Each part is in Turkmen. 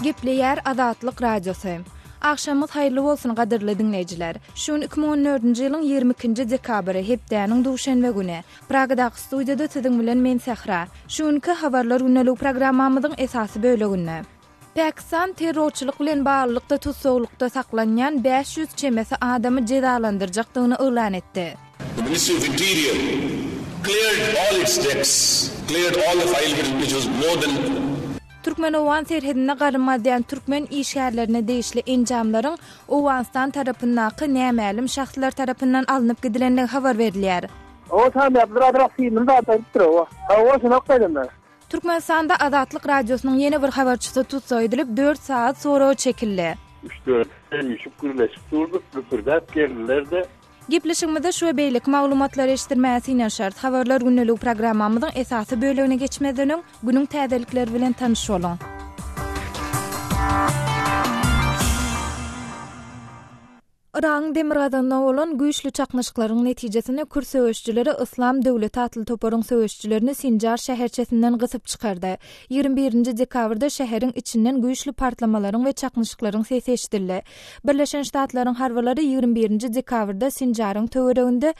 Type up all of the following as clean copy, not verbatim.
Gepleýär Azatlyk Radiosy. Agşamyňyz haýyrly bolsun gadyrly diňleýjiler. Şu gün 2014-nji ýylyň 22-nji dekabry, hepdäniň duşenbe güni. Pragadaky studiýada siziň bilen men Sähra. Şu günki Habarlar gündeligi programmamyzyň esasy böleginde. Pakistan terrorçylyk bilen baglylykda tussaglykda saklanýan 500 çemesi adamy jezalandyrjakdygyny yglan etdi. The Ministry of Interior cleared all its debts, cleared all the file which was more than. Türkmen-owgan serhedinde garym gazýan türkmen işgärlerine degişli enjamlaryň Owganystan tarapyndaky nämälim şahslar tarapyndan alnyp gidilenligi habar berilýär. Oba tanap bir azrak synly zat aýdypdyr oba. Hawa şuny aýdanlar. Türkmenistanda Azatlyk Radiosynyň ýene bir habarçysy tussag edilip, dört sagat soraga çekildi. Üç-dört üýşüp gürleşip durduk, güpürdäp geldiler-de. Gepleşigimizde şu we beýleki maglumatlary eşitdirmäge synanyşarys. Habarlar gündeligi programmamyzyň esasy bölegine geçmezden öň, günüň täzelikleri bilen tanyş boluň. Yragyň demirgazygynda bolan güýçli çaknyşyklaryň netijesinde kürt söweşijileri Yslam döwleti atly toparyň söweşijilerini Sinjar şäherçesinden gysyp çykardy. Ýigrimi birinji dekabrda şäheriň içinden güýçli partlamalaryň we çaknyşyklaryň sesi eşidildi. Birleşen Ştatlaryň harbylary ýigrimi birinji dekabrda Sinjaryň töwereginde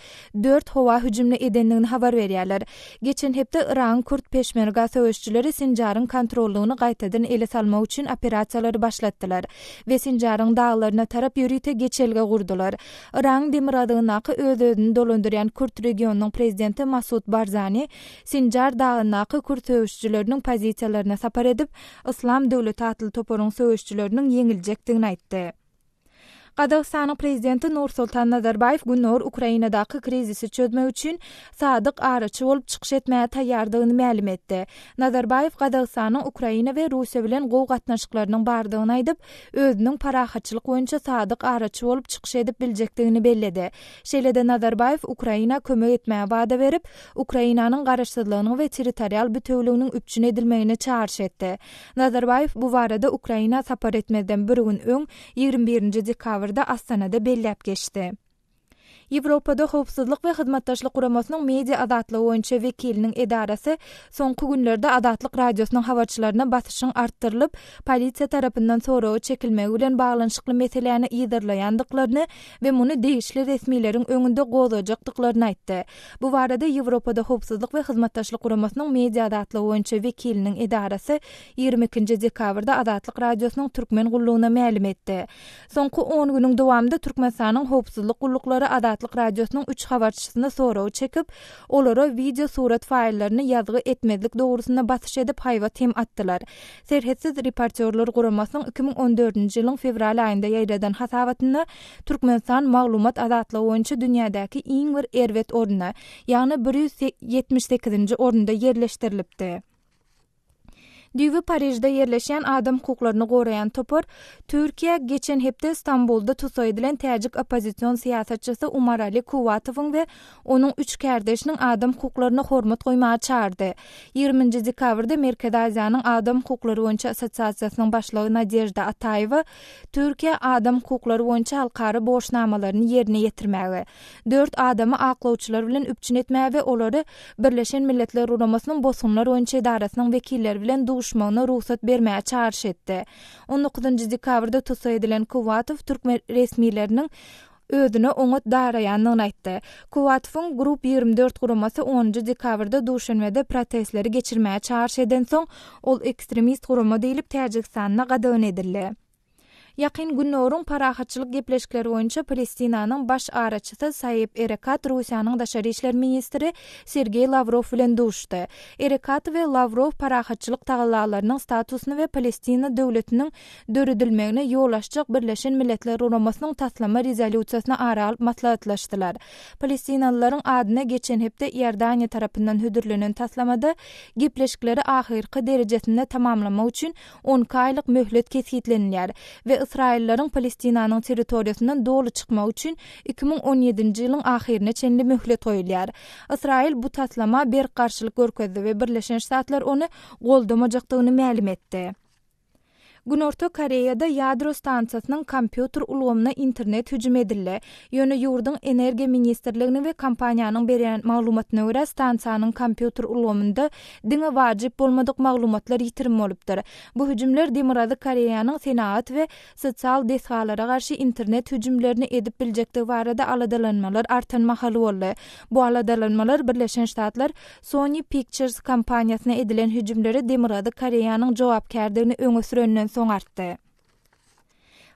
dört howa hüjümini edendigini habar berýärler. Geçen hepde Yragyň kürt peşmerga söweşijileri Sinjaryň kontrollygyny gaýtadan ele salmak üçin operasiýalary başlatdylar we Sinjaryň daglaryna tarap ýörite geçelge gurdular. Yragyň demirgazygyndaky öz-özüni dolandyrýan kürt regionynyň prezidenti Masud Barzani Sinjar dagyndaky kürt söweşijileriniň pozisiýalaryna sapar edip, Yslam döwleti atly toparyň söweşijileriniň ýeňiljekdigini aýtdy. Gazagystanyň prezidenti Nursultan Nazarbaýew Gündogar Ukrainadaky krizisi çözmek üçin sadyk araçy bolup çykyş etmäge taýýardygyny mälim etdi. Nazarbaýew Gazagystanyň Ukraina we Russiýa bilen gowy gatnaşyklarynyň bardygyny aýdyp, özüniň parahatçylyk boýunça sadyk araçy bolup çykyş edip biljekdigini belledi. Şeýle-de Nazarbaýew Ukraina kömek etmäge wada berip, Ukrainanyň garaşsyzlygynyň we territorial bütewüliginiň üpjün edilmegine çagyryş etdi. Nazarbaýew bu barada Ukraina sapar etmezden bir gün öň, 21 nji dekabrda Astanada belläp geçdi. Ýewropada Howpsuzlyk we Hyzmatdaşlyk Guramasynyň media azatlygy boýunça wekiliniň edarasy soňky günlerde Azatlyk Radiosynyň habarçylaryna basyşyň artdyrylyp, polisiýa tarapyndan soraga çekilmegi bilen baglanyşykly meseläni yzarlaýandyklaryny we muny degişli resmileriň öňünde gozgajakdyklaryny aýtdy. Bu barada Ýewropada Howpsuzlyk we Hyzmatdaşlyk Guramasynyň media azatlygy boýunça wekiliniň edarasy 22 nji dekabrda Azatlyk Radiosynyň Türkmen gullugyna mälim etdi. Soňky on günüň dowamynda Türkmenistanyň howpsuzlyk gulluklary Azatlyk Radiosynyň üç habarçysyny soraga çekip, olara wideo surat faýllaryny ýazgy etmezlik dogrusynda basyş edip haýbat hem atdylar. Serhetsiz reportýorlar guramasynyň 2014-nji ýylyň fewral aýynda ýaýradan hasabatynda Türkmenistan maglumat azatlygy boýunça dünýädäki iň bir erbet orunda, ýagny 178-nji orunda ýerleşdirilipdi. Düýbi Parižde ýerleşýän adam hukuklaryny goraýan topar Türkiýä geçen hepde Stambulda tussag edilen täjik oppozision syýasatçysy Umarali Kuwwatowyň we onuň üç kärdeşiniň adam hukuklaryna hormat goýmaga çagyrdy. Ýigriminji dekabrda Merkezi Aziýanyň Adam hukuklary boýunça assosiasiýasynyň başlygy Nadežda Ataýewa Türkiýä adam hukuklary boýunça halkara borçnamalaryny ýerine ýetirmäge, dört adamy aklawçylar bilen üpjün etmäge we olary Birleşen Milletler Guramasynyň Bosgunlar boýunça edarasynyň wekilleri bilen duşmagyna rugsat bermäge çagyryş etdi. On dokuzynjy dekabrda tussag edilen Kuwwatow türkmen resmileriniň özüne oňat daraýandygyny aýtdy. Kuwwatowyň Group 24 guramasy onunjy dekabrda Duşenbede protestleri geçirmäge çagyryş edensoň, ol ekstremist gurama diýlip Täjigistanda gadagan edildi. Ýakyn Gündogaryň parahatçylyk gepleşikleri boýunça Palestinanyň baş araçysy Saeb Erekat Russiýanyň daşary işler ministri Sergeý Lawrow bilen duşuşdy. Erekat we Lawrow parahatçylyk tagallalarynyň statusyny we Palestina döwletiniň döredilmegine ýol açjak Birleşen Milletler Guramasynyň taslama rezolýusiýasyny ara alyp maslahatlaşdylar. Palestinalylaryň adyna geçen hepde Iordaniýa tarapyndan hödürlenen taslamada gepleşikleri ahyrky derejesinde tamamlamak üçin 12 aýlyk möhlet kesgitlenilýär we ysraýyllaryň Palestinanyň territoriýasyndan doly çykmagy üçin 2017-nji ýylyň ahyryna çenli möhlet goýulýar. Ysraýyl bu taslama berk garşylyk görkezdi we Birleşen Ştatlar ony goldamajakdygyny mälim etdi. Günorta Koreýada ýadro stansiýasynyň kompýuter ulgamyna internet hüjüm edildi. Ýöne ýurduň Energiýa ministrliginiň we kompaniýanyň berýän maglumatyna görä, stansiýanyň kompýuter ulgamynda diňe wajyp bolmadyk maglumatlar ýitirim bolupdyr. Bu hüjümler Demirgazyk Koreýanyň senagat we sosial desgalara garşy internet hüjümlerini edip biljekdigi barada aladalanmalar artan mahaly boldy. Bu aladalanmalar Birleşen Ştatlar Sony Pictures kompaniýasyna edilen hüjümlere Demirgazyk Koreýanyň jogapkärdigini öňe sürenden soň artdy.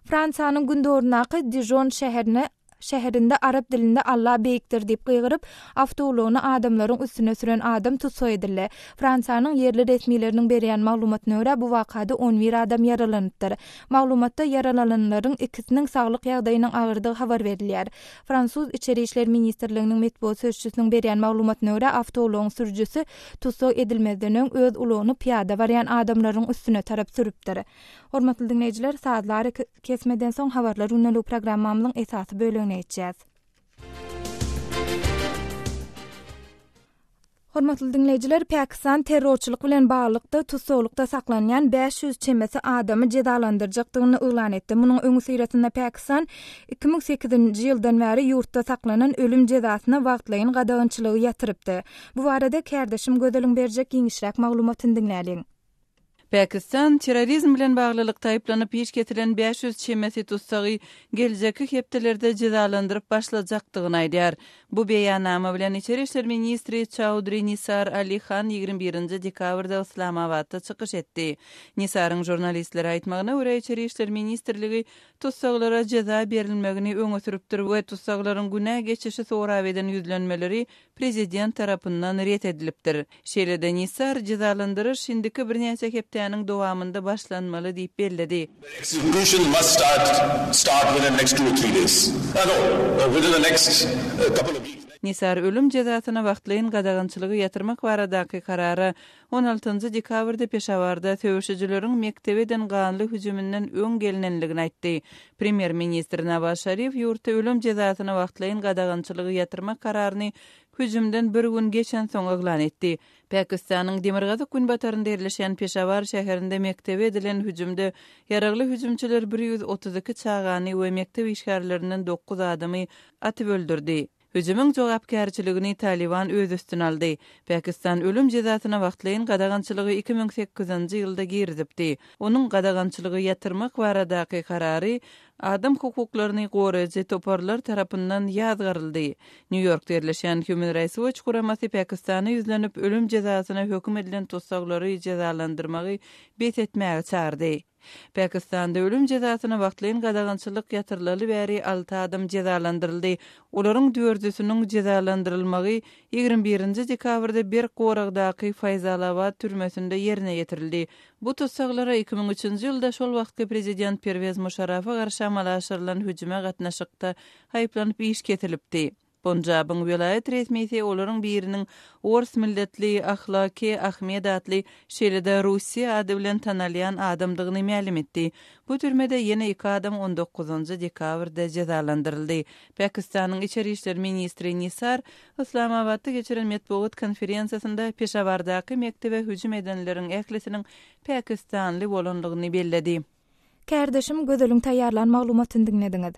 Fransiýanyň gündogaryndaky Dižon şäherine şäherinde arap dilinde Alla beýikdir diýip gygyryp, awtoulagyny adamlaryň üstüne süren adam tussag edildi. Fransiýanyň ýerli resmileriniň berýän maglumatyna görä, bu wakada on bir adam ýaralanypdyr. Maglumatda ýaralananlaryň ikisiniň saglyk ýagdaýynyň agyrdygy habar berilýär. Fransuz Içeri işler ministrliginiň metbugat sözçüsiniň berýän maglumatyna görä, awtoulagyň sürüjisi tussag edilmezden öň öz ulagyny pyýada barýan adamlaryň üstüne tarap sürüpdir. Hormatly diňleýjiler, sazly arakesmeden soň Habarlar gündeligi programmamyzyň esasy bölegine geçýäs. Hormatly diňleýjiler, Pakistan terrorçylyk bilen baglylykda tussaglykda saklanýan 500 çemesi adamy jezalandyrjakdygyny yglan etdi. Munuň öňüsyrasynda Pakistan 2008-nji ýyldan bäri ýurtda saklanan ölüm jezasyna wagtlaýyn gadagançylygy ýatyrypdy. Bu barada kärdeşim Gözeliň berjek giňişräk maglumatyny diňläliň. Pakistan terrorizm bilen baglylykda aýyplanyp iş kesilen 500 çemesi tussagy geljekki hepdelerde jezalandyryp başlajakdygyny aýdýar. Bu beýannama bilen içeri işler ministri Çaudri Nisar Ali Han 21-nji dekabrda Yslamabatda çykyş etdi. Nisaryň žurnalistlere aýtmagyna görä, içeri işler ministrligi tussaglara jeza berilmegini öňe sürüpdir we tussaglaryň günä geçişi sorap eden ýüzlenmeleri prezident tarapyndan ret edilipdir. Şeýle-de Nisar jezalandyryş indiki birnäçe hepdäniň dowamynda başlanmaly diýip belledi. Execution must start start within next two or three days. No, within the next couple of weeks. Nisar ölüm jezasyna wagtlaýyn gadagançylygy ýatyrmak baradaky karara On altynjy dekabrda Peşawarda söweşijileriň mekdebe eden ganly hüjüminden öň gelnenligini aýtdy. Premýer-ministr Nawaz Şarif ýurtda ölüm jezasyna wagtlaýyn gadagançylygy ýatyrmak kararyny hüjümden bir gün geçensoň yglan etdi. Pakistanyň demirgazyk-günbatarynda ýerleşýän Peşawar şäherinde mekdebe edilen hüjümde ýaragly hüjümçiler 132 çagany we mekdep işgärlerinden dokuz adamy atyp öldürdi. Hüjümiň jogapkärçiligini Talyban öz üstüne aldy. Pakistan ölüm jezasyna wagtlaýyn gadagançylygy 2008-nji ýylda girizipdi. Onuň gadagançylygy ýatyrmak baradaky karary adam hukuklaryny goraýjy toparlar tarapyndan ýazgaryldy. Nýu-Ýorkda ýerleşýän Human Rights Watch guramasy Pakistana ýüzlenip, ölüm jezasyna höküm edilen tussaglary jezalandyrmagy bes etmäge çagyrdy. Pakistanda ölüm jezasyna wagtlaýyn gadagançylyk ýatyrylaly bäri alty adam jezalandyryldy. Olaryň dördüsiniň jezalandyrylmagy 21-nji dekabrda berk goragdaky Faýzalabad türmesinde ýerine ýetirildi. Bu tussaglara 2003-nji ýylda şol wagtky prezident Perwez Muşarrafa garşy amala aşyrylan hüjüme gatnaşykda aýyplanyp iş kesilipdi. Punjabyň welaýat resmisi olaryň biriniň ors milletli Ahlaki Ahmed atly, şeýle-de Russiýa ady bilen tanalýan adamdygyny mälim etdi. Bu türmede ýene iki adam on dokuzynjy dekabrda jezalandyryldy. Pakistanyň içeri işler ministri Nisar Yslamabatda geçiren metbugat konferensiýasynda Peşawardaky mekdebe hüjüm edenleriň ählisiniň pakistanly bolandygyny belledi. Kärdeşim Gözeliň taýýarlan maglumatyny diňlediňiz.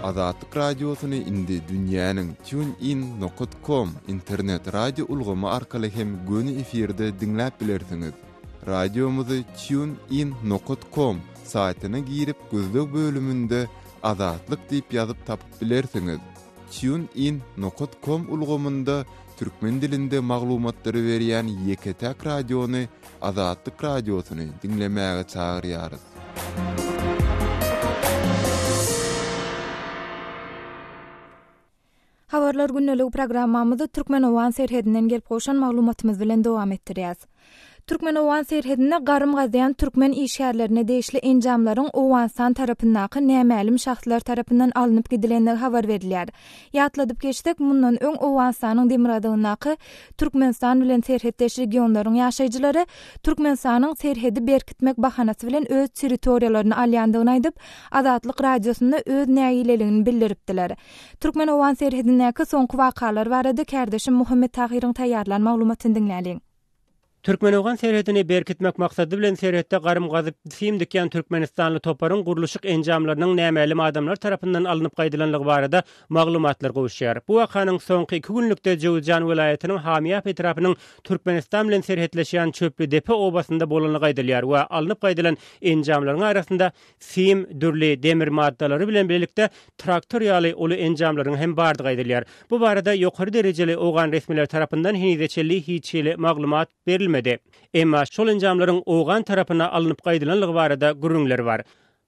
Azatlyk Radiosyny indi dünýäniň TuneIn nokat com internet radio ulgamy arkaly hem göni efirde diňläp bilersiňiz. Radiomyzy TuneIn nokat com saýtyna girip gözleg bölüminde Azatlyk diýip ýazyp tapyp bilersiňiz. TuneIn nokat com ulgamynda türkmen dilinde maglumatlary berýän ýeke-täk radiony Azatlyk Radiosyny diňlemäge çagyrýarys. Habarlar gündeligi programmamyzy türkmen-owgan serhedinden gelip gowşan maglumatymyz bilen dowam etdirýäs. Türkmen-owgan serhedinde garym gazýan türkmen işgärlerine degişli enjamlaryň Owganystan tarapyndaky nämälim şahslar tarapyndan alnyp gidilendigi habar berilýär. Ýatladyp geçsek, mundan öň Owganystanyň demirgazygyndaky Türkmenistan bilen serhetdeş regionlaryň ýaşaýjylary Türkmenistanyň serhedi berkitmek bahanasy bilen öz territoriýalaryny alýandygyny aýdyp, Azatlyk Radiosynda öz nägileligini bildiripdiler. Türkmen-owgan serhedindäki soňky wakalar barada kärdeşim Muhammet Tahyryň taýýarlan maglumatyny diňläliň. Türkmen-owgan serhedini berkitmek maksady bilen serhetde garym gazyp, sim dikýän türkmenistanly toparyň gurluşyk enjamlarynyň nämälim adamlar tarapyndan alnyp gaýdylanlygy barada maglumatlar gowuşýar. Bu wakanyň soňky iki günlükde Jöwüzjan welaýatynyň Hamyýap etrapynyň Türkmenistan bilen serhetleşýän Çöpli depe obasynda bolanlygy aýdylýar we alnyp gaýdylan enjamlaryň arasynda sim, dürli demir maddalary bilen birlikde traktor ýaly uly enjamlaryň hem bardygy aýdylýar. Bu barada ýokary derejeli owgan resmileri tarapyndan henize çenli hiç hili maglumat berilmedi. Emma şol enjamlaryň owgan tarapyna alnyp gaýdylanlygy barada gürrüňler bar.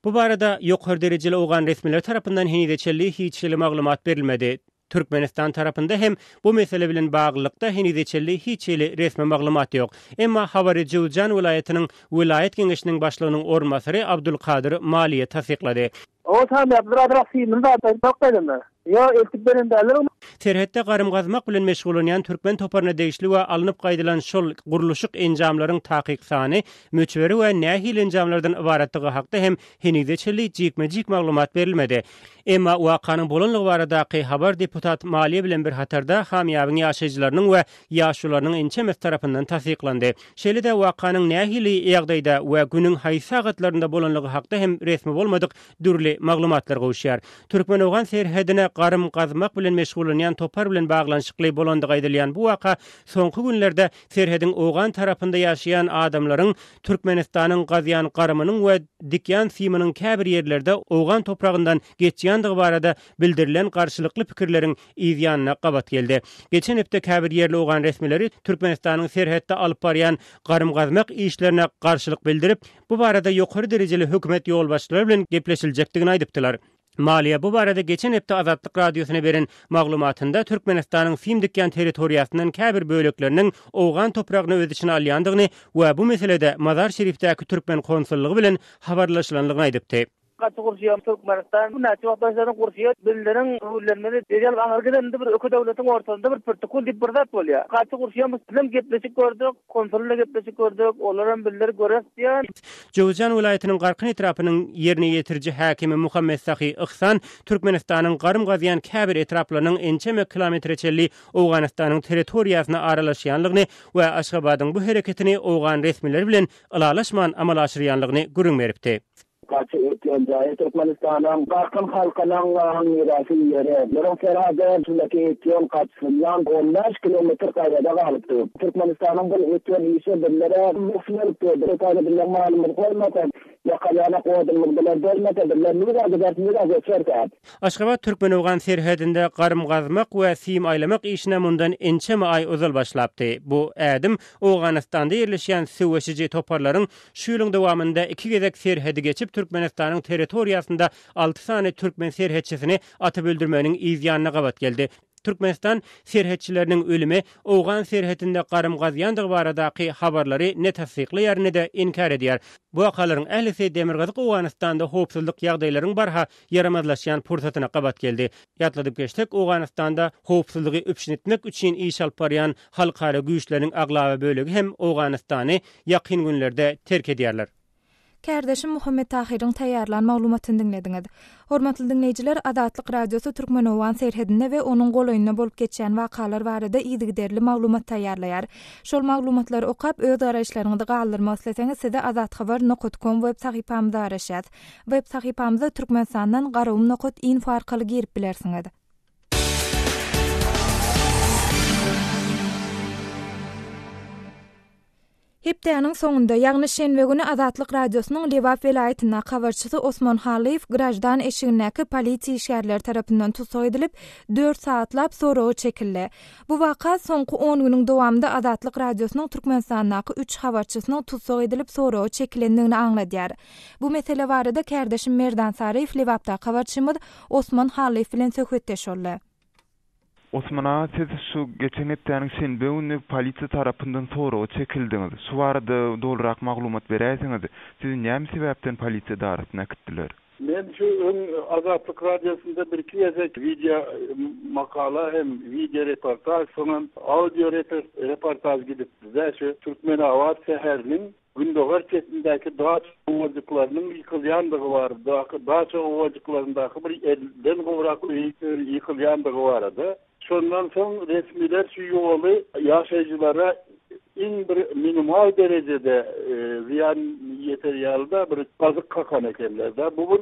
Bu barada ýokary derejeli owgan resmileri tarapyndan henize çenli hiç hili maglumat berilmedi. Türkmenistan tarapynda hem bu mesele bilen baglylykda henize çenli hiç hili resmi maglumat ýok. Emma habary Jöwüzjan welaýatynyň welaýat geňeşiniň başlygynyň orunbasary Abdulkadyr Maliýe tassyklady. O tamýap bir azrak simini zat aýtmak berende. Ýo eltip beren däldir ony. Serhetde garym gazmak bilen meşgullanýan türkmen toparyna degişli we alnyp gaýdylan şol gurluşyk enjamlaryň takyk sany, möçberi we nähili enjamlardan ybaratdygy hakda hem henize çenli jikme-jik maglumat berilmedi. Emma wakanyň bolanlygy baradaky habar deputat Maliýe bilen bir hatarda Hamýabyň ýaşaýjylarynyň we ýaşulularynyň ençemesi tarapyndan tassyklandy. Şeýle-de wakanyň nähili ýagdaýda we günüň haýsy sagatlarynda bolanlygy hakda hem resmi bolmadyk dürli maglumatlar gowuşýar. Türkmen-owgan serhedine garym gazmak bilen meşgullanýan topar bilen baglanyşykly bolandygy aýdylýan bu waka soňky günlerde serhediň owgan tarapynda ýaşaýan adamlaryň Türkmenistanyň gazýan garymynyň we dikýän siminiň käbir ýerlerde owgan topragyndan geçýändigi barada bildirilen garşylykly pikirleriň yz ýanyna gabat geldi. Geçen hepde käbir ýerli owgan resmileri Türkmenistanyň serhetde alyp barýan garym gazmak işlerine garşylyk bildirip, bu barada ýokary derejeli hökümet ýolbaşçylary bilen gepleşiljekdigini aýdypdylar. Maliýe bu barada geçen hepde Azatlyk Radiosyna beren maglumatynda Türkmenistanyň sim dikýän territoriýasyndan käbir bölekleriniň owgan topragyny öz içine alýandygyny we bu meselede Mazar-Şerifdäki türkmen konsullygy bilen habarlaşylandygyny aýdypdy. Gaty gurşaýar Türkmenistan. Bu näçe wagt başlaryny gurşaýar. Bizleriň öwürlenmeli Dejal aňyr gidende bir öke döwletiň ortasynda bir pürtükül diýip bir zat bolýar. Gaty gurşaýar. Bizem gepleşik gördük. Konsul bilen gepleşik gördük. Olaram bizleri göres diýýär. Jöwüzjan welaýatynyň Garkyn etrapynyň ýerine ýetiriji häkimi Muhammet Sahy Yhsan Türkmenistanyň garym gazýan käbir etraplarynyň ençeme kilometre çenli Owganystanyň territoriýasyna aralaşýanlygyny we Aşgabadyň bu hereketini owgan resmileri bilen ylalaşman amala aşyrýanlygyny gürrüň beripdi. Gaty ötýän jaýy Türkmenistanyň Garkyn halkynyň mirasy ýeri. Bularyň serhady şundaki ötýän gaçysyndan on bäş kilometr gaýrada galyp dur. Türkmenistanyň bul ötýän işi bizlere lüks bolup dur. Bu taýda bizler malymyzy goýmasak, ýakalýanak odunymyzy bular bermese bizler nirä gideris, nirä göçeris. Aşgabat türkmen-owgan serhedinde garym gazmak we sim aýlamak işine mundan ençeme aý ozal başlapdy. Bu ädim Owganystanda ýerleşýän söweşiji toparlaryň Şu ýylyň dowamynda iki gezek serhedi geçip, Türkmenistanyň territoriýasynda alty sany türkmen serhetçisini atyp öldürmeginiň yz ýanyna gabat geldi. Türkmenistan serhetçileriniň ölümi owgan serhedinde garym gazýandygy baradaky habarlary ne tassyklaýar, ne-de inkär edýär. Bu wakalaryň ählisi Demirgazyk Owganystanda howpsuzlyk ýagdaýlaryň barha ýaramazlaşýan pursatyna gabat geldi. Ýatladyp geçsek, Owganystanda howpsuzlygy üpjün etmek üçin iş alyp barýan halkara güýçleriniň aglaba bölegi hem Owganystany ýakyn günlerde terk edýärler. Kärdeşim Muhammet Tahyryň taýýarlan maglumatyny diňlediňiz. Hormatly diňleýjiler, Azatlyk Radiosy türkmen-owgan serhedinde we onuň golaýynda bolup geçýän wakalar barada yzygiderli maglumat taýýarlaýar. Şol maglumatlary okap, öz garaýyşlaryňyzy galdyrmak isleseňiz, size azathabar nokat kom web sahypamyzda garaşýas. Web sahypamyza Türkmenistandan Garagum nokat info arkaly girip bilersiňiz. Hepdäniň soňunda, ýagny şenbe güni Azatlyk Radiosynyň Lebap welaýatyndaky habarçysy Osman Hallyýew graždan eşigindäki polisiýa işgärleri tarapyndan tussag edilip, dört sagatlap soraga çekildi. Bu waka soňky on günüň dowamynda Azatlyk Radiosynyň Türkmenistandaky üç habarçysynyň tussag edilip soraga çekilendigini aňladýar. Bu mesele barada kärdeşim Merdan Saryýew Lebapdaky habarçymyz Osman Hallyýew bilen söhbetdeş boldy. Osman aga siz şu geçen hepdäniň şenbe güni polisiýa tarapyndan soraga çekildiňiz. Şu barada dolurak maglumat beräýseňiz, sizi näme sebäpden polisiýa edarasyna äkitdiler? Men şu öň Azatlyk Radiosynda bir-iki gezek wideo makala hem wideo reportaž, soňam audio reportaž gidipdi-de, şu Türkmenabat şäheriniň gündogar çetindäki daça obajyklarynyň ýykylýandygy baradaky, daça obajyklaryndaky bir elliden gowrak öýüň ýykylýandygy barada. Şondan soň resmiler şu ýoly ýaşaýjylara. iň bir minimal derejede zyýan ýeter ýaly-da bir gazyk kakan ekenler-dä. Bu bir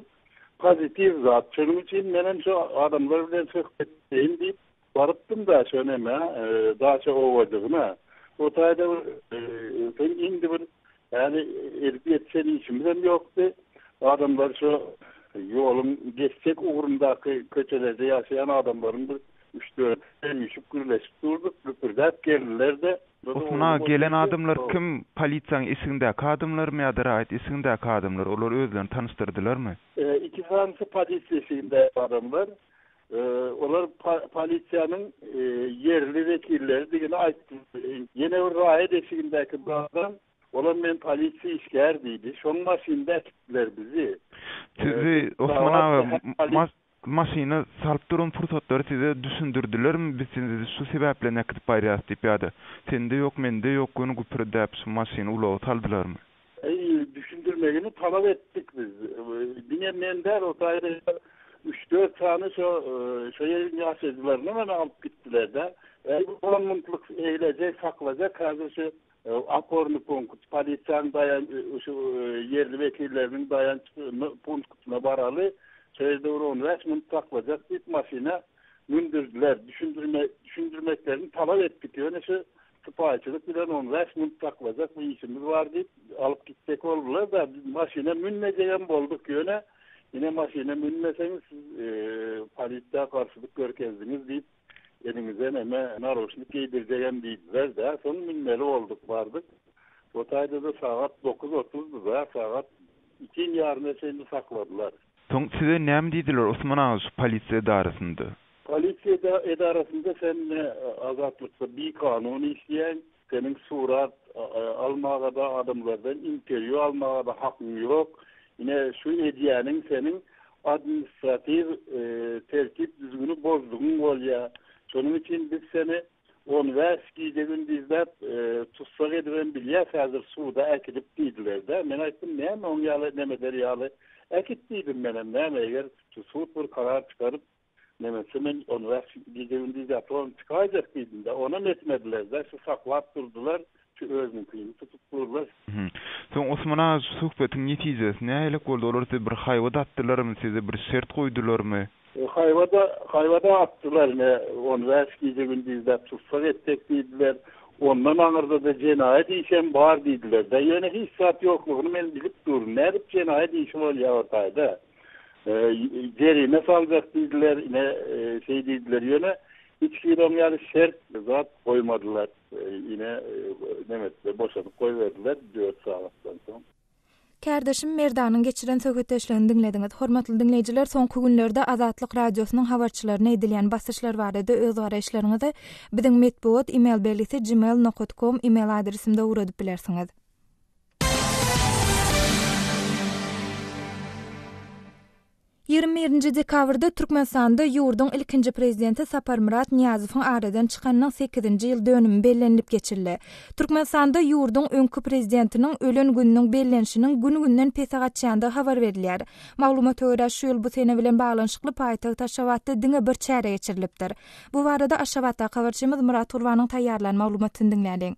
pozitiw zat. Şonuň üçin menem şu adamlar bilen söhbet edeýin diýip barypdym-da şo nämä, daça obajygyna. O taýda bir indi bir Häli edip ýetişen işimizem ýokdy. Adamlar şo ýoluň geçjek ugrundaky köçelerde ýaşaýan adamlaryň bir üç-dördüsi üýşüp gürleşip durduk. Güpürdäp geldiler-de. Osman aga, gelen adamlar kim? Polisiýanyň eşigindäki adamlarmy ýa-da raýat eşigindäki adamlar? Olar özlerini tanyşdyrdylarmy? Iki sanysy polisiýa eşigindäki adamlar. Olar polisiýanyň ýerli wekilleridigini aýtdylar. Ýene bir raýat eşigindäki bir adam, olam men polisiýa işgär diýdi. Şoň maşynda äkitdiler bizi. Sizi, Osman aga, maşyna salyp duran pursatlary size düşündirdilermi, biz sizi şu sebäpden äkidip barýarys diýip ýa-da sende ýok, mende ýok, göni güpürdäp şu maşyny ulaga saldylarmy? Eý, düşündirmegini talap etdik biz. Diňe men däl, o taýda üç-dört sany şo şo ýeriň ýaşaýjylaryny hem alyp gitdiler-de. Eý, on minutlyk eglejek, saklajak, häzir şu opornyý punkt, polisiýanyň daýan şu ýerli wekilleriniň daýanç punktyna baraly, şo ýerde bir 15 minut saklajak diýip maşyna mündürdiler. Düşündirme düşündirmeklerini talap etdik. Ýöne şu Sypaýyçylyk bilen 15 minut saklajak bir işimiz bar diýip, alyp gitjek boldular-da, biz maşyna münmejegem bolduk, ýöne ine maşyna münmeseňiz siz polisiýa garşylyk görkezdiňiz diýip, eliňize neme naroşnik geýdirjegem diýdiler-de, soň münmeli bolduk, bardyk. O taýda-da sagat dokuz otuzdy-da, sagat ikiň ýaryna çenli sakladylar. Soň size näme diýdiler Osman aga şu polisiýa edarasynda? Polisiýa edarasynda sen Azatlykda bikanun işleýäň, seniň surat almaga-da, adamlardan interwýu almaga-da hakyň ýok. Ine, şu edýäniň seniň administratiw tertip-düzgüni bozdugyň bolýar. Şonuň üçin biz seni 15 gije-gündizläp tussag edibem bilýäs häzir suda äkidip diýdiler-de. Men aýtdym, näme oň ýaly nemeder ýaly äkit diýdim menem, näme eger sud bir karar çykaryp Nemetse men on bäş gije-gündiz ýatybam çykaýjak diýdim-de, onam etmediler-de, şu saklap durdular, şu özüniňkini tutup durlar. Soň Osman aga şu söhbetiň netijesi nähilek boldy, olar size bir haýbat atdylarmy, size bir şert goýdularmy? Haýbada, haýbada atdylar, ine, on bäş gije-gündizläp tussag etjek diýdiler, ondan aňyrda-da jenaýat işem bar diýdiler-de, ýöne hiç zat ýoklugyny men bilip durun, nädip jenaýat işi bolýar o taýda? Jerime saljak diýdiler, ine, şeý diýdiler. Ýöne hiç hili oň ýaly şert zat goýmadylar. Ine, neme etdiler, boşadyp goýberdiler dört sagatdan soň. Kärdeşim Merdanyň geçiren söhbetdeşligini diňlediňiz. Hormatly diňleýjiler, soňky günlerde Azatlyk Radiosynyň habarçylaryna edilýän basyşlar barada öz garaýyşlaryňyzy biziň metbugat email belgisi gmail nokat kom email adresimize ugradyp bilersiňiz. 21 nji dekabrda Türkmenistanda ýurduň ilkinji Prezidenti Saparmyrat Nyýazowyň aradan çykanynyň sekizinji ýyl dönümi bellenilip geçildi. Türkmenistanda ýurduň öňki Prezidentiniň ölen gününiň bellenişiniň gün-günden pese gaçýandygy habar berilýär. Maglumata görä, şu ýyl bu sene bilen baglanyşykly paýtagt Aşgabatda diňe bir çäre geçirilipdir. Bu barada Aşgabatdaky habarçymyz Myrat Gurbanyň taýýarlan maglumatyny diňläliň.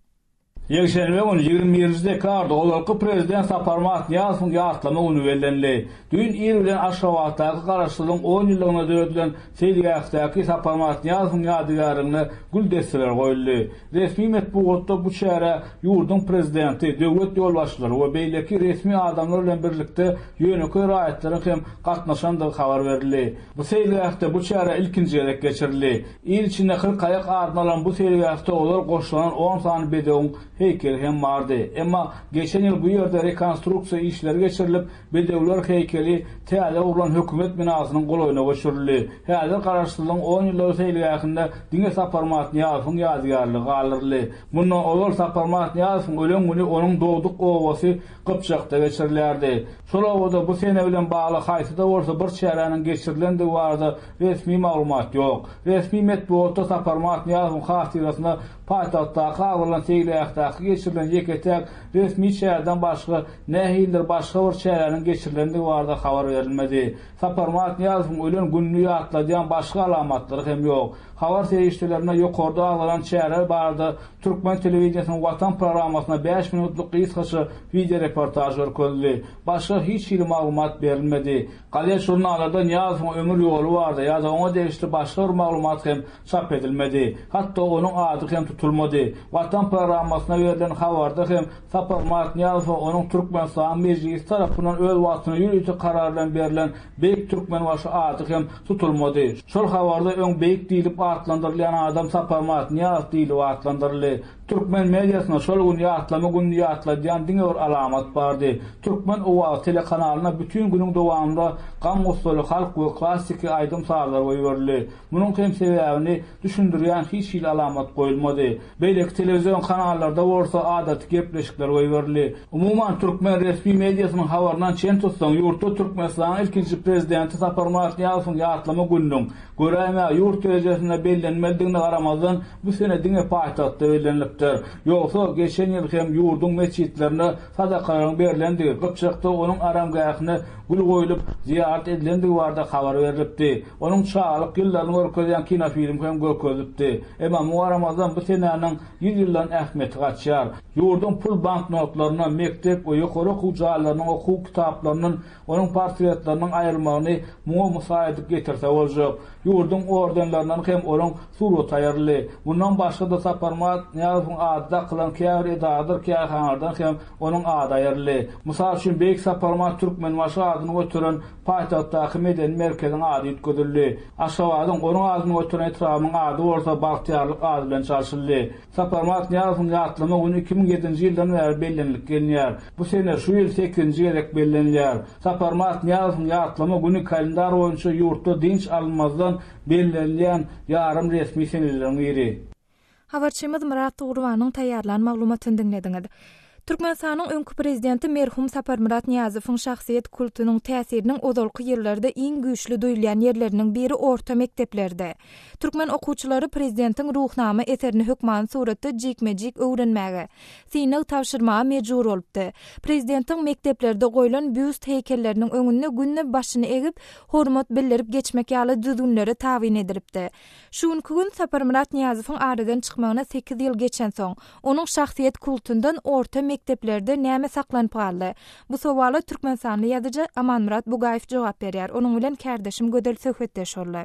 Ýekşenbe güni, 21-nji dekabrda ozalky prezident Saparmyrat Nyýazowyň ýatlama güni bellenildi. Düýn ir bilen Aşgabatdaky Garaşsyzlygyň on ýyllygyna döredilen seýilgähdäki Saparmyrat Nyýazowyň ýadygärligine gül desseleri goýuldy. Resmi metbugatda bu çärä ýurduň prezidenti, döwlet ýolbaşçylary we beýleki resmi adamlar bilen birlikde ýönekeý raýatlaryň hem gatnaşandygy habar berildi. Bu seýilgähde bu çäre ilkinji gezek geçirildi. Il içinde Kyrkaýak adyny alan bu seýilgähde ozal goşlanan on sany bedewiň heýkeli hem bardy. Emma geçen ýyl bu ýerde rekonstruksiýa işleri geçirilip, bedewler heýkeli täze gurlan hökümet binasynyň golaýyna göçürildi. Häzir Garaşsyzlygyň on ýyllygy seýilgähinde diňe Saparmyrat Nyýazowyň ýadygärligi galdyryldy. Mundan ozal Saparmyrat Nyýazowyň ölen güni onuň dogduk obasy Gypjakda geçirilýärdi. Şol obada bu sene bilen bagly haýsy-da bolsa bir çäräniň geçirilendigi barada resmi maglumat ýok. Resmi metbugatda Saparmyrat Nyýazowyň hatyrasyna paýtagtdaky agzalan seýilgähdäki. Aşgabatdaky geçirilen ýeke-täk resmi çäreden başga nähilidir başga bir çäräniň geçirilendigi barada habar berilmedi. Saparmyrat Nyýazowyň ölen gününi ýatladýan başga alamatlary hem ýok. Habar serişdelerinde ýokarda agzalan çäre barada türkmen telewideniýesiniň Watan programmasynda bäş minutlyk gysgaça wideoreportaž görkezildi. Başga hiç hili maglumat berilmedi. Gazet-žurnallarda Nyýazowyň ömür ýoly barada ýa-da oňa degişli başga bir maglumat hem çap edilmedi. Hatda onuň ady hem tutulmady. Watan programmasyna berlen habarda hem Saparmyrat Nyýazowa onuň Türkmenistanyň Mejlisi tarapyndan öz wagtynda ýörite karar bilen berlen Beýik Türkmenbaşy ady hem tutulmady. Şol habarda öň Beýik diýlip atlandyrylýan adam Saparmyrat Nyýazow diýlip atlandyryldy. Türkmen mediasynda şol gün ýatlama gününi ýatladýan diňe bir alamat bardy. Türkmen owazy telekanalynda bütin günüň dowamynda gam-gussaly halk we klassiki aýdym-sazlar goýberildi. Munuň hem sebäbini düşündirýän hiç hili alamat goýulmady. Beýleki telewizion kanallarda bolsa adaty gepleşikler goýberildi. Umuman, türkmen resmi mediasynyň habaryndan çen tutsaň, ýurtda Türkmenistanyň ilkinji prezidenti Saparmyrat Nyýazowyň ýatlama gününiň, göräýmäge, ýurt derejesinde bellenmelidigine garamazdan, bu sene diňe paýtagtda bellenilipdir. Ýogsa, geçen ýyl hem ýurduň metjitlerinde sadakalaryň berlendigi, Gypjakda onuň aramgähine gül goýlup, zyýarat edilendigi barada habar berlipdi. Onuň çagalyk ýyllaryny görkezýän kinofilm hem görkezilipdi. Emma muňa garamazdan bu senäniň ýyl-ýyldan ähmiýeti gaçýar. Ýurduň pul banknotlaryndan, mekdep we ýokary okuw jaýlarynyň okuw kitaplaryndan onuň portretleriniň aýrylmagyny muňa mysal edip getirse boljak. Ýurduň ordenlerinden hem onuň suraty aýryldy. Mundan başga-da Saparmyrat Nyýazowyň ady dakylan käbir edaradyr kärhanalardan hem onuň ady aýryldy. Mysal üçin, Beýik Saparmyrat Türkmenbaşy adyny göteren Paýtagtdaky medeni merkeziň ady üýtgedildi. Aşgabadyň onuň adyny göteren etrabynyň ady bolsa Bagtyýarlyk ady bilen çalşyldy. Saparmyrat Nyýazowyň ýatlama güni 2007-nji ýyldan bäri bellenilip gelinýär. Bu sene şu ýyl sekizinji gezek bellenilýär. Saparmyrat Nyýazowyň ýatlama güni kalendar boýunça ýurtda dynç alynmazdan bellenilýän ýarym resmi seneleriň biri. Habarçymyz Myrat Gurbanyň taýýarlan maglumatyny diňlediňiz. Türkmenistanyň öňki prezidenti merhum Saparmyrat Nyýazowyň şahsyýet kultunyň täsiriniň ozalky ýyllarda iň güýçli duýulýan ýerleriniň biri orta mekdeplerdi. Türkmen okuwçylary prezidentiň Ruhnama eserini hökmany suratda jikme-jik öwrenmäge, synag tabşyrmaga mejbur bolupdy. Prezidentiň mekdeplerde goýlan býust heýkelleriniň öňünde günde başyny egip, hormat bildirip geçmek ýaly düzgünlere tabyn edilipdi. Şu günki gün Saparmyrat Nyýazowyň aradan çykmagyna sekiz ýyl geçensoň, onuň şahsyýet kultundan orta mekdeplerde näme saklanyp galdy? Bu sowala türkmenistanly ýazyjy Amanmyrat Bugaýew jogap berýär. Onuň bilen kärdeşim Gözel söhbetdeş boldy.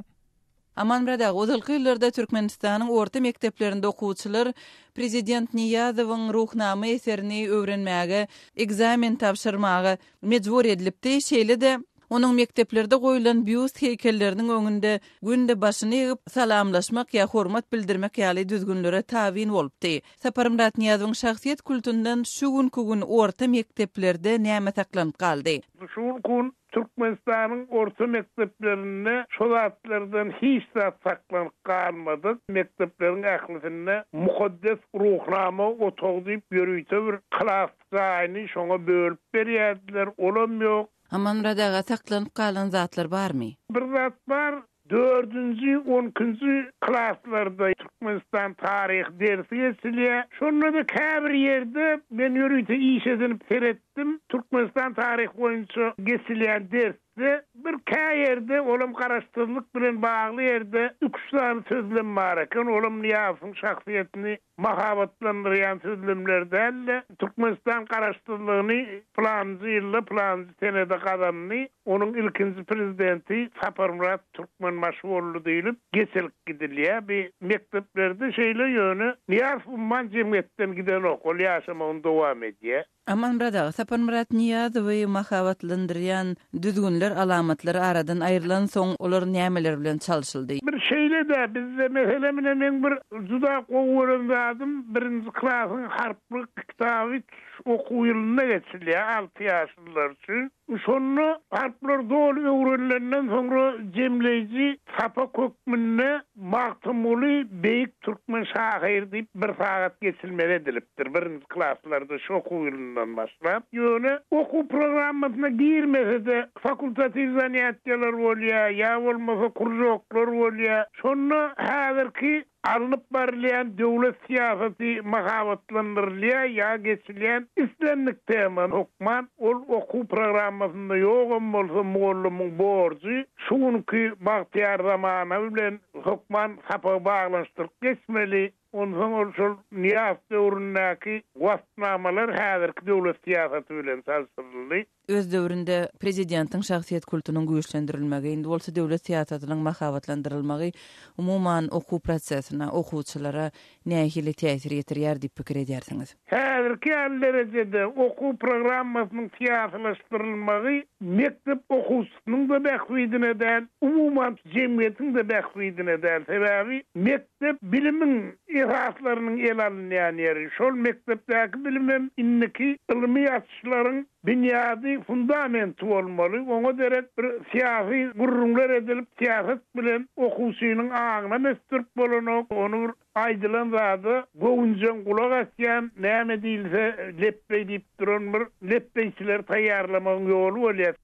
Amanmyrat aga, ozalky ýyllarda Türkmenistanyň orta mekdeplerinde okuwçylar prezident Nyýazowyň Ruhnama eserini öwrenmäge, ekzamen tabşyrmaga mejbur edilipdi. Şeýle-de, Onuň mekdeplerde goýlan býust heýkelleriniň öňünde günde başyny egip, salamlaşmak ýa hormat bildirmek ýaly düzgünlere tabyn bolupdy. Saparmyrat Nyýazowyň şahsyýet kultundan şu günki gün orta mekdeplerde näme saklanyp galdy? Şu günki gün Türkmenistanyň orta mekdeplerinde şo zatlardan hiç zat saklanyp galmadyk. Mekdepleriň ählisinde Mukaddes Ruhnama otagy diýip ýörite bir klas jaýyny şoňa bölüp berýärdiler, olam ýok. Amanmyrat aga, saklanyp galan zatlar barmy? Bir zat bar, dördünji, on ikinji klaslarda Türkmenistan taryhy dersi geçilýär. Şonda-da käbir ýerde, men ýörite iş edinip seretdim, Türkmenistan taryhy boýunça geçilýän dersde bir kä ýerde, olam garaşsyzlyk bilen bagly ýerde iki-üç sany sözlem bar eken, olam Nyýazowyň şahsyýetini mahabatlandyrýan sözlemler däl-de, Türkmenistan Garaşsyzlygyny pylanjy ýylda, pylanjy senede gazandy, onuň ilkinji prezidenti Saparmyrat Türkmenbaşy boldy diýlip geçilip gidilýär. Bi mekdeplerde şeýle, ýöne Nyýazow umuman jemgyýetden gidenok, ol ýaşamagyny dowam edýär. Amanmyrat aga, Saparmyrat Nyýazowy mahabatlandyrýan düzgünler, alamatlar aradan aýrylansoň, olar nämeler bilen çalşyldy? Bir şeýle-dä, bizde meselem ine meň bir juda gowy gören zadym birinji klasyň harplyk kitaby tutuş okuw ýylynda geçilýär alty ýaşlylar üçin. Şonda harplar doly öwrenilenden soňra jemleýji sapak hökmünde Magtymguly beýik türkmen şahyry diýip bir sagat geçilmeli edilipdir birinji klaslarda şu okuw ýylyndan başlap. Ýöne okuw programmasyna girmese-de fakultatiw zanýatiýalar bolýar ýa bolmasa kružoklar bolýar. Şonda häzirki. Alnyp barylýan döwlet syýasaty mahabatlandyrylýar ýa geçilýän islendik tema hökman ol okuw programmasynda ýogam bolsa mugallymyň borjy şu günki bagtyýar zamana bilen hökman sapagy baglanyşdyryp geçmeli. Onsoň ol şol Nyýazow döwründäki waspnamalar häzirki döwlet syýasaty bilen çalşyryldy. Öz döwründe prezidentiň şahsyýet kultunyň güýçlendirilmegi, indi bolsa döwlet syýasatynyň mahabatlandyrylmagy umuman okuw prosesine, okuwçylara nähili täsir ýetirýär diýip pikir edýärsiňiz? Häzirki ýaly derejede okuw programmasynyň syýasylaşdyrylmagy mekdep okuwçysynyň-da bähbidine däl, umuman jemgyýetiň-de bähbidine däl. Sebäbi mekdep bilimiň esaslarynyň ele alynýan ýeri. Şol mekdepdäki bilimem indiki ylmy açyşlaryň binýady, fundamenti bolmaly. Oňa derek bir syýasy gürrüňler edilip, syýasat bilen okuwçynyň aňynam ösdürip bolanok, ony bir aýdylan zada göwünjeň gulak asýan, näme diýilse lepbeý diýip duran bir lepbeýçileri taýýarlamagyň ýoly bolýar.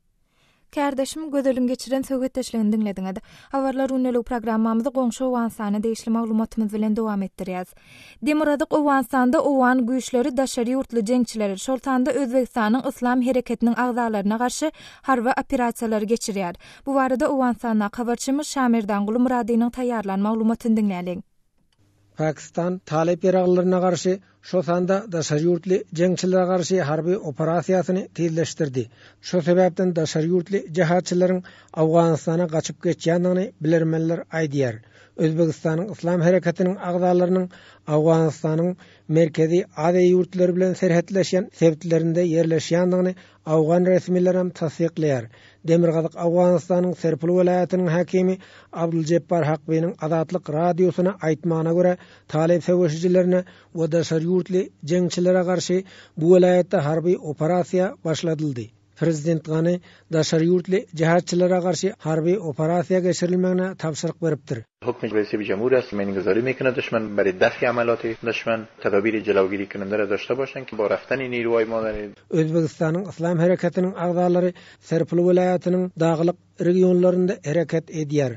Kärdeşim Gözeliň geçiren söhbetdeşligini diňlediňiz. Habarlar gündeligi programmamyzy goňşy Owganystana degişli maglumatymyz bilen dowam etdirýäs. Demirgazyk Owganystanda owgan güýçleri daşary ýurtly jeňçilere, şol sanda Özbegistanyň Yslam hereketiniň agzalaryna garşy harby operasiýalary geçirýär. Bu barada Owganystandaky habarçymyz Şamerdanguly Myradynyň taýýarlan maglumatyny diňläliň. Pakistan talyp ýaraglylaryna garşy, şol sanda daşary ýurtly jeňçilere garşy harby operasiýasyny tizleşdirdi. Şo sebäpden daşary ýurtly jehatçylaryň Owganystana gaçyp geçýändigini bilermenler aýdýar. Özbegistanyň Yslam hereketiniň agzalarynyň Owganystanyň Merkezi Aziýa ýurtlary bilen serhetleşýän sebitlerinde ýerleşýändigini Owgan resmilerem tassyklaýar. Demirgazyk Owganystanyň Serpul welaýatynyň häkimi Abduljepbar Hakbynyň Azatlyk Radiosyna aýtmagyna görä, talyp söweşijilerine we daşary ýurtly jeňçilere garşy bu welaýatda harby operasiýa başladyldy. Prezident Gani daşary ýurtly jihatçylara garşy harby operasiýa geçirilmegine tabşyryk beripdir. حکم رئیس جمهور است مین میکنه دشمن برای دفع عملات دشمن تدابیر جلوگیری کننده را داشته باشند که با رفتن نیروهای ما در Özbegistanyň Yslam hereketiniň agzalary Serpil welaýatynyň daglyk regionlarynda hereket edýär.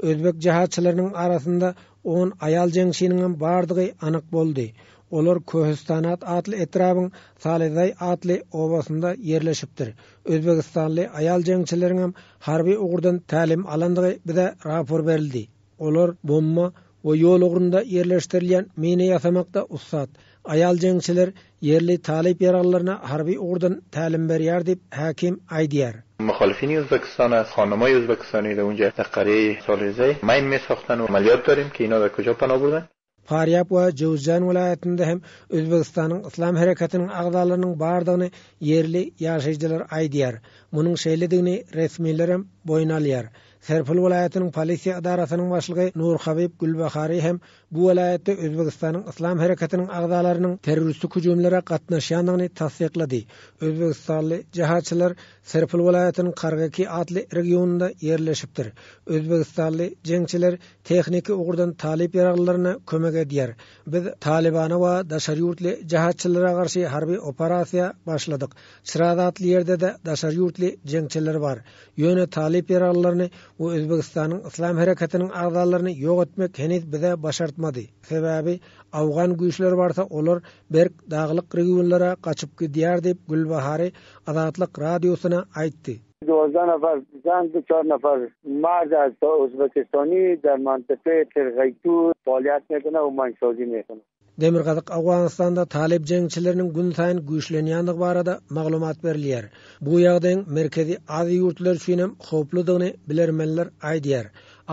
Özbek jihatçylarynyň arasynda on aýal jeňçiniňem bardygy anyk boldy. Olar Köhüstanat atly etrabyň Salyzaý atly obasynda ýerleşipdir. Özbegistanly aýal jeňçileriňem harby ugurdan tälim alandygy bize rapor berildi. Olar bomba we ýol ugrunda ýerleşdirilýän mina ýasamakda ussat. Aýal jeňçiler ýerli talyp ýaraglylaryna harby ugurdan tälim berýär diýip, häkim aýdýar. مخالفین ازبکستان است خانمای ازبکستانی در اونجا در قریه سالیزه مین می ساختن و عملیات داریم که اینا در کجا پناه بردن. Farýap we Jöwüzjan welaýatynda hem Özbegistanyň Yslam hereketiniň agzalarynyň bardygyny ýerli ýaşaýjylar aýdýar. Munuň şeýledigini resmilerem boýun alýar. Serpil welaýatynyň polisiýa edarasynyň başlygy Nurhabib Gülbahary hem bu welaýatda Özbegistanyň Yslam hereketiniň agzalarynyň terroristik hüjümlere gatnaşýandygyny tassyklady. Özbegistanly jehatçylar Serpil welaýatynyň Kargaki atly regionynda ýerleşipdir. Özbegistanly jeňçiler tehniki ugurdan talyp ýaraglylaryna kömek edýär. Biz Talybana we daşary ýurtly jehatçylara garşy harby operasiýa başladyk. Çyraz atly ýerde-de daşary ýurtly jeňçiler bar. Ýöne talyp ýaraglylaryny we Özbegistanyň Yslam hereketiniň agzalaryny ýok etmek heniz bize başartmady. Sebäbi awgan güýçleri barsa olar berk daglyk regionlara gaçyp gidýär diýip Gülbahary Azatlyk Radiosyna aýtdy. 12 نفر زن دو چهار نفر مرد از ازبکستانی در منطقه قرغیتو فعالیت میکنه و ماینسازی میکنه. Demirgazyk Owganystanda talyp jeňçileriniň günsaýyn güýçlenýändigi barada maglumat berilýär. Bu ýagdaýyň Merkezi Aziýa ýurtlary üçin hem howpludygyny bilermenler aýdýar.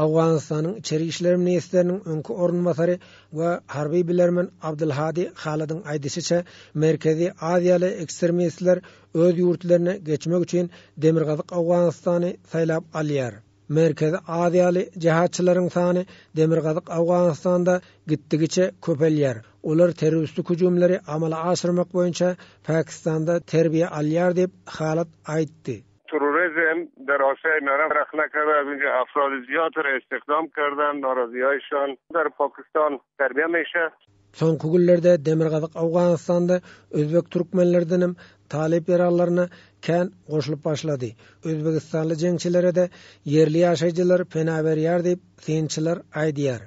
Owganystanyň içeri işler ministriniň öňki orunbasary we harby bilermen Abdulhadi Haladyň aýdyşyça, Merkezi Aziýaly ekstremistler öz ýurtlaryna geçmek üçin Demirgazyk Owganystany saýlap alýar. Merkezi Aziýaly jehatçylaryň sany Demirgazyk Owganystanda gitdigiçe köpelýär. Olar terroristik hüjümleri amala aşyrmak boýunça Pakistanda terbiýe alýar diýip, Halad aýtdy. تروریسم در آسیای میانه رخنه کرده از اونجا افراد زیاد را استخدام کردن ناراضیهایشان در پاکستان تربیه میشه. Soňky günlerde Demirgazyk Owganystanda özbek türkmenlerdenem talyp ýaraglaryna kän goşulyp başlady. Özbegistanly jeňçilere-de ýerli ýaşaýjylar pena berýär diýip, synçylar aýdýar.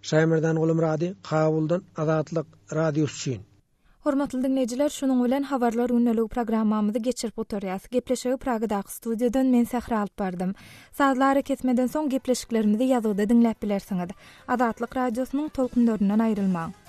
Şaýmerdan Gulumyrady, Kabuldan, Azatlyk Radiosy üçin. Hormatly diňleýjiler, şunuň bilen Habarlar gündeligi programmamyzy geçirip gutarýas. Gepleşigi Pragadaky studiýadan men Sähra alyp bardym. Sazly arakesmeden soň gepleşiklerimizi ýazgyda diňläp bilersiňiz. Azatlyk Radiosynyň tolkunlaryndan aýrylmaň!